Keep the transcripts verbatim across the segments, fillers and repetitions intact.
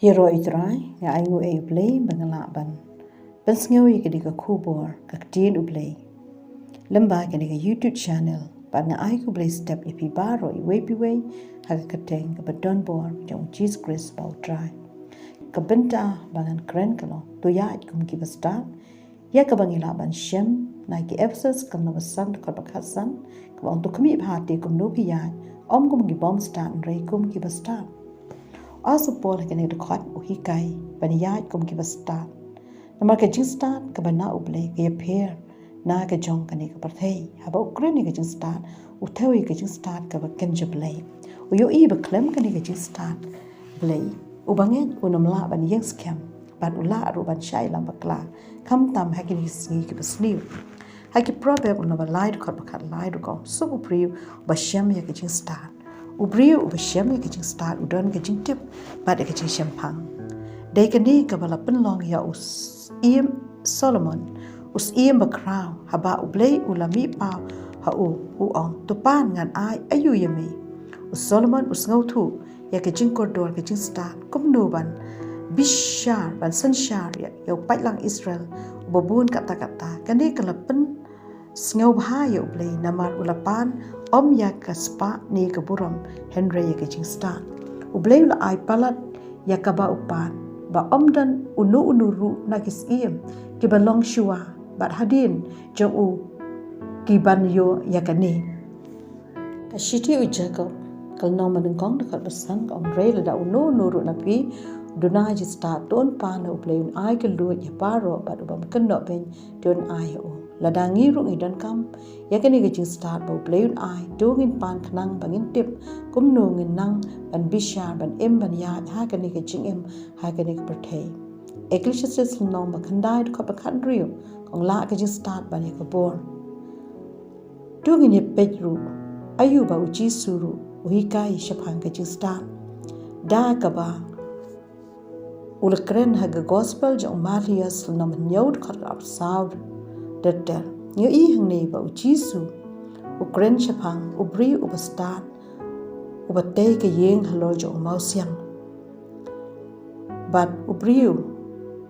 Ïaroh ïa U Trai, nga ai nguh ïa U Blei ba nga lah ban pynsngew ïa kane ka khubor, ka ktien U Blei, lyngba kane ka YouTube channel. Bad nga ai khublei step ïa phi baroh, iwei pa iwei, ha ka kyrteng kaba donbor jong U Jisu Khrist ba U Trai. Ka bynta ba ngan kren ka long: To ïaid kum ki bastad. Ïa kaba ngi lah ban shem na ki Ephesus, ka lynnong ba san, dkhot ba khatsan, kaba ong: To khmih bha te kumno phi ïaid, ym kum ki bym stad, hynrei kum ki bastad. U apostol Paul ha kane ka dkhot u hikai ban ïaid kum ki bastad. Namar ka jingstad kaba na U Blei ka ïapher na ka jong kane ka pyrthei. Haba u kren ïa ka jingstad, u thew ïa ka jingstad kaba kynja Blei. U ïohi ba khlem kane ka jingstad Blei, u bangeit un ym lah ban ïeng skhem, bad u lah ruh ban shah ïalam bakla, khamtam ha kine ki sngi kiba sniew. Ha ki Proverb, u lynnong ba lai, dkhot ba khatlai, ruh ka ong: Suk u briew uba shem ïa ka jingstad. U briew uba shem ïa ka jingstad u don ka jingtip bad ïa ka jingshemphang. Dei kane kaba la pynlong ïa u Syiem Solomon, u syiem bakhraw, haba U Blei u la mih paw ha u, u ong: To pan, ngan ai aïu ïa me? U Solomon u sngewthuh ïa ka jingkordor ka jingstad, kumno ban bishar, ban synshar ïa, ïa u paidlang Israel uba bun katta katta. Kane ka la pynsngewbha ïa U Blei, namar u la pan ym ïa ka spah ne ka burom, hynrei ïa ka jingstad. U Blei u la ai palat ïa kaba u pan, ba ym don uno uno ruh na ki syiem kiba long shuwa bad hadien jong u ki ban ïoh ïa kane. Ka shithi u Jakob, ka lynnong ba nyngkong, dkhot ba san, ka ong: Hynrei lada uno uno ruh na phi u duna jingstad, to un pan, U Blei un ai kylluid ïa baroh, bad u bym kynnoh beiñ te un ai ha u. Lada ngi ruh ngi donkam ïa kane ka jingstad ba U Blei un ai, to ngin pan khnang ba ngin tip kumno ngin nang ban bishar, ban im, ban ïaid ha kane ka jingim, ha kane ka pyrthei. Ecclesiastes lynnong ba khyndai, dkhot ba khathynriew, ka ong: Lah ka jingstad ban ïa ka bor. To ngin ïa peit ruh aïu ba U Jisu ruh u hikai shaphang ka jingstad, da kaba u la kren ha ka Gospel jong u Mathaios lynnong ba hynñiew, dkhot kaba arphew saw: Ter ter, ngi ïohi hangne ba U Jisu u kren shaphang u briew uba stad, uba tei ka ïing halor jong u mawsiang, bad u briew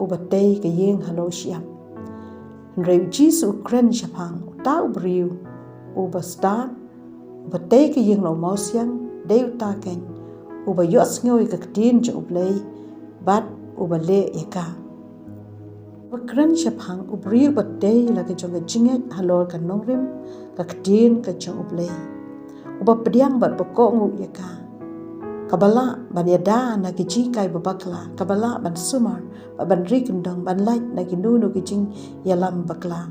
uba tei ka ïing halor u shyiap. Hynrei U Jisu u kren shaphang uta u briew uba stad, uba tei ka ïing halor u mawsiang, dei uta keiñ uba ïohsngew ïa ka ktien jong U Blei bad uba leh ïa ka. Ba kren shaphang u briew uba tei la ka jong ka jingngeit halor ka nongrim ka ktien ka jong U Blei, uba pdiang bad ba kohnguh ïa ka, kaba lah ban ïada na ki jinghikai ba bakla, kaba lah ban sumar bad ban ri kyndong, ban lait na kino kino ki jingïalam bakla,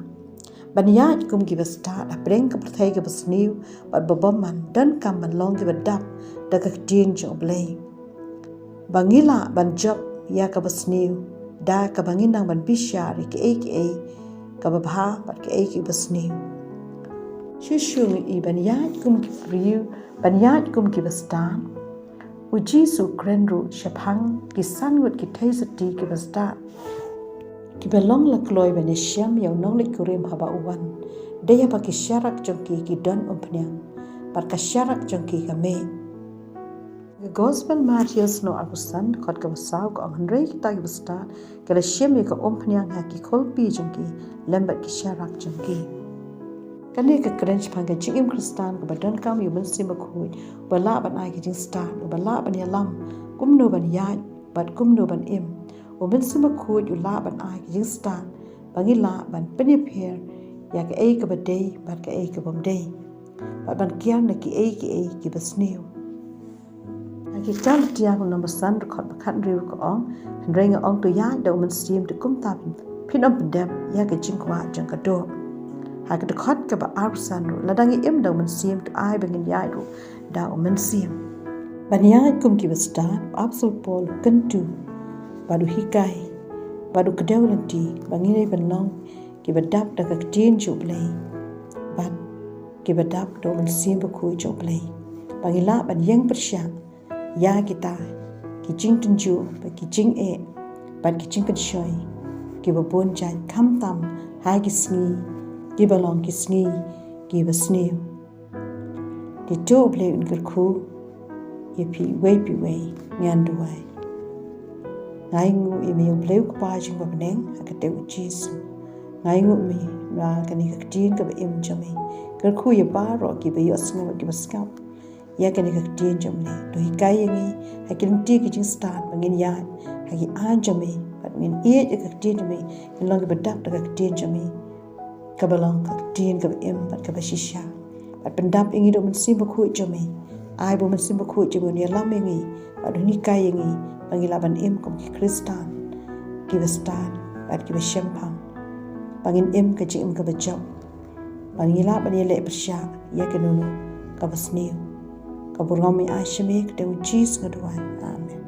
ban ïaid kum ki bastad hapdeng ka pyrthei kaba sniew bad ba bymman, donkam ban long kiba dap da ka ktien jong U Blei, ba ngi lah ban jop ïa kaba sniew da kaba ngi nang ban bishar ïa kiei kiei kaba bha bad kiei kiba sniew. Shuh shuh ngi i ban ïaid kum ki briew, ban ïaid kum ki bastad, U Jisu u kren ruh shaphang ki san ngut ki theisotti ki bastad, kiba long la kloi ban ïashem ïa u nongleit kurim haba u wan. Dei haba ki sharak jong ki ki don umphniang, bad ka sharak jong ki ka mih. Ka Gospel Mathaios lynnong arphew san, dkhot kaba saw, ka ong: Hynrei kita ki bastad ki la shim ïa ka umphniang ha ki khulpi jong ki lem bad ki sharak jong ki. Kane ka kren shaphang ka jingim Khristan kaba donkam ïa u Mynsiem Bakhuid, uba lah ban ai ka jingstad, uba lah ban ïalam kumno ban ïaid bad kumno ban im. U Mynsiem Bakhuid u lah ban ai ka jingstad ba ngi lah ban pynïapher ïa kaei kaba dei bad kaei ka bym dei, bad ban kiar na kiei kiei kiba sniew. Ha ki Kalatia lynnong ba san, dkhot ba khathynriew, ka ong: Hynrei nga ong, to ïaid da u Mynsiem, te kumta phin ym pyndep ïa ka jingkwah jong ka doh. Ha ka dkhot kaba arphew san ruh: Lada ngi im da u Mynsiem, to ai ba ngin ïaid ruh da u Mynsiem. Ban ïaid kum ki bastad, u apostol Paul u kyntu bad u hikai bad u kdew lynti ba ngi dei ban long kiba dap da ka ktien jong U Blei bad kiba dap da u Mynsiem Bakhuid jong U Blei, ba ngi lah ban ïeng pyrshah ïa kita ki jingtynjuh bad ki jingeh bad ki jingpynshoi kiba bun jait, khamtam ha ki sngi kiba long ki sngi kiba sniew. Te to U Blei un kyrkhu ïa phi iwei pa iwei. Ngan duwai. Nga ainguh ïa me, U Blei U Kpa jong nga ba ha bneng, ha ka kyrteng U Jisu. Nga ainguh ïa me, na kane ka ktien kaba im jong me. Kyrkhu ïa baroh kiba ïohsngew bad kiba sngap ïa kane ka ktien jong me. To hikai ïa ngi ha ki lynti ki jingstad ba ngin ïaid ha ki aiñ jong me, bad ngin ïeit ïa ka ktien jong me, ngin long kiba dap da ka ktien jong me kaba long ka ktien kaba im bad kaba shisha. Bad pyndap ïa ngi da U Mynsiem Bakhuid jong me. Ai ba U Mynsiem Bakhuid jong me un ïalam ïa ngi bad un hikai ïa ngi ba ngi lah ban im kum ki Khristan kiba stad bad kiba shemphang, ba ngin im ka jingim kaba jop, ba ngi lah ban ïaleh pyrshah ïa kano kano kaba sniew, kaba burom. Ngi ai sha me ha ka kyrteng U Jisu nga duwai. Amen.